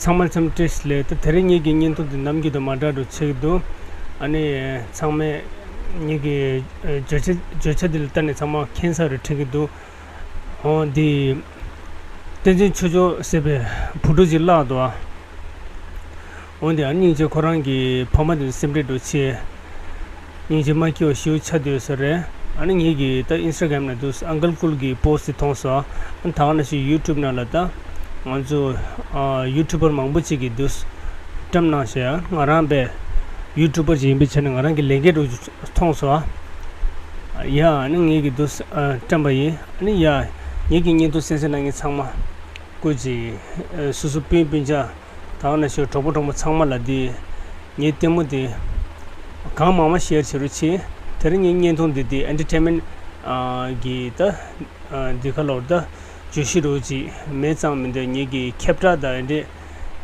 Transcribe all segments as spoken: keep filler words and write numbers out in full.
ཚང་མ་འཚམས་བཀྲ་ཤིས་བདེ་ལེགས། ད་དེ་རིང་ངེད་ཀྱི་བརྙན་ཐུང་འདི་ནམ་རྒྱུན་དང་མ་འདྲ་འགྲོ་ཆགས་ཀྱི་འདུག་ཨ་ནི་ཚང་མས་ངེད་ཀྱི་ཨ་བརྗོད་བྱ་བརྗོད་བྱ་འདི་ལ་ལྟ་ནས་ཚང་མ་མཁྱེན་ས་རེད་དྲན་གྱི་འདུག་འོ་འདི་བསྟན་འཛིན་ཆོས་འབྱོར་ཟེར་བའི་བུ་ཕྲུག་ཅིག་བརླགས་འདུག་ཨ། འོ་འདི་ཨ་སྙིང་རྗེ། ཁོ་རང་གི་ཕ་མ་དེ་སེམས་ཁྲལ་འགྲོ་ཆེ། སྙིང་རྗེ་མ་སྐྱེ་བ་ཞེ་པོ་ཆགས་བསྡད་ཡོད་ས་རེད། ཨ་ནི་ངེད་ཀྱི་ད་ཨིན་སི་ཊ་གྷ་རམ་ནང་དུ་ཨང་ཀལ་ཀུལ་གྱི་པོ་སི་དེ་མཐོང་སོང་། ཨ་ནི་ད་ག་ནང་བཞིན་ཡུ་ཊུབ་ནང་ལ་ད་ང་ཚོ་ཨ་ཡུ་ཊུབ་པར་མང་པོ་ཅིག་གིས་དུ་བཀྲམ་གནང་ཤག་ང་རང་པས་ཡུ་ཊུབ་པར་ཅིག་ཡིན་པའི་ཆ་ནས་ང་རང་གི་ལས་འགན་འགྲོ་མཐོང་སོང་། ཨ་ཡ་ཨ་ནི་ངེད་ཀྱིས་དུ་ཨ་བཀྲམ་པ་ཡིན། ཨ་ནི་ཡ་ངེད་ཀྱི་བརྙན་ཐུང་གསན་གཟིགས་གནང་མཁན་ཚང་མ་སྐུ་མཁྱེན། ཨ་སོ་སོ་སྤུན་སྤུན་ཆ་ད་ག་ནང་བཞིན་གྲོགས་པོ་གྲོགས་མོ་ཚང་མ་ལ་འདི་ངའི་ལྟད་མོ་དེ་གང་མང་མང་ཤེར་བྱེད་རོགས་གྱིས། དེ་རིང་ངའི་བརྙན་ཐུང་འདི་འདི་ཨེན་ཊར་ཊེན་མེན་ཊི་གི་ད་འདི་ག་ལོར་ད་བརྗོད་གཞི་རོགས་གྱིས་མེད་ཙང་མི་འདོད། ངེད་ཀྱི་ཁྱབ་བསྒྲགས་དང་འདི་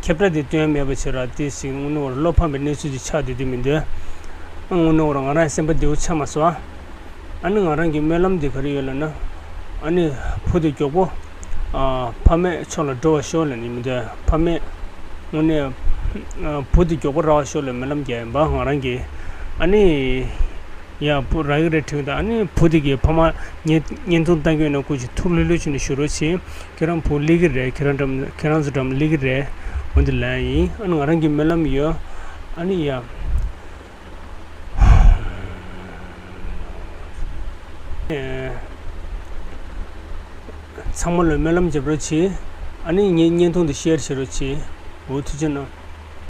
ཁྱབ་བསྒྲགས་དེ་སྟོན་མེད་པ་བྱེད་ར། དེ་ཞིག་དངོས་གནས་བར་བློ་ཕམ་པའི་གནས་ཚུལ་ཅིག་ཆགས་བསྡད་དུས་མི་འདོད། དངོས་གནས་བར་ང་རང་སེམས་པ་བདེ་བོ་ཆགས་མ་སོང་ཨ། ཨ་ནི་ང་རང་གི་སྨོན་ལམ་འདི་ག་རེ་ཡོད་ལབ་ན། ཨ་ནི་བུ་དེ་མགྱོགས་པོ་ཨ་ཕ་མའི་ཕྱོགས་ལ་འགྲོ་བར་ཤོག་ལབ་ནི་མི་འདོད། ཕ་མས་དངོས་གནས་ཨ་བུ་དེ་མགྱོགས་པོ་རག་པར་ཤོག་ལབ་སྨོན་ལམ་རྒྱག་ཡིན་པ་ང་རང་གིས། ཨ་ནི་ཡ་བུ་རག་གི་རེད་དྲན་གྱི་འདུག་ཨ་ནི་བུ་དེ་གིས་ཕ་མ་བརྙན་བརྙན་ཐུང་ལྟ་གི་ཡོད་ན་སྐུ་མཁྱེན་ཐུགས་ལྷོད་ལྷོད་བྱས་ནས་བཞུགས་རོགས་བྱེད། ཁྱེད་རང་བུ་སླེབས་ཀྱི་རེད། ཁྱེད་རང་འགྲམ་ཁྱེད་རང་ཚོ་འགྲམ་སླེབས་ཀྱི་རེད། འོ་འདི་ལབ་ཡིན། ཨ་ནི་ང་རང་གི་སྨོན་ལམ་ཡོད། ཨ་ནི་ཡ། ཚང་མ་ལ་སྨོན་ལམ་རྒྱབ་རོགས་གྱིས། ཨ་ནི་ངའི་བརྙན་ཐུང་འདི་ཤེར་བྱེད་རོགས་གྱིས། འོ་ཐུགས་རྗེ་གནང་།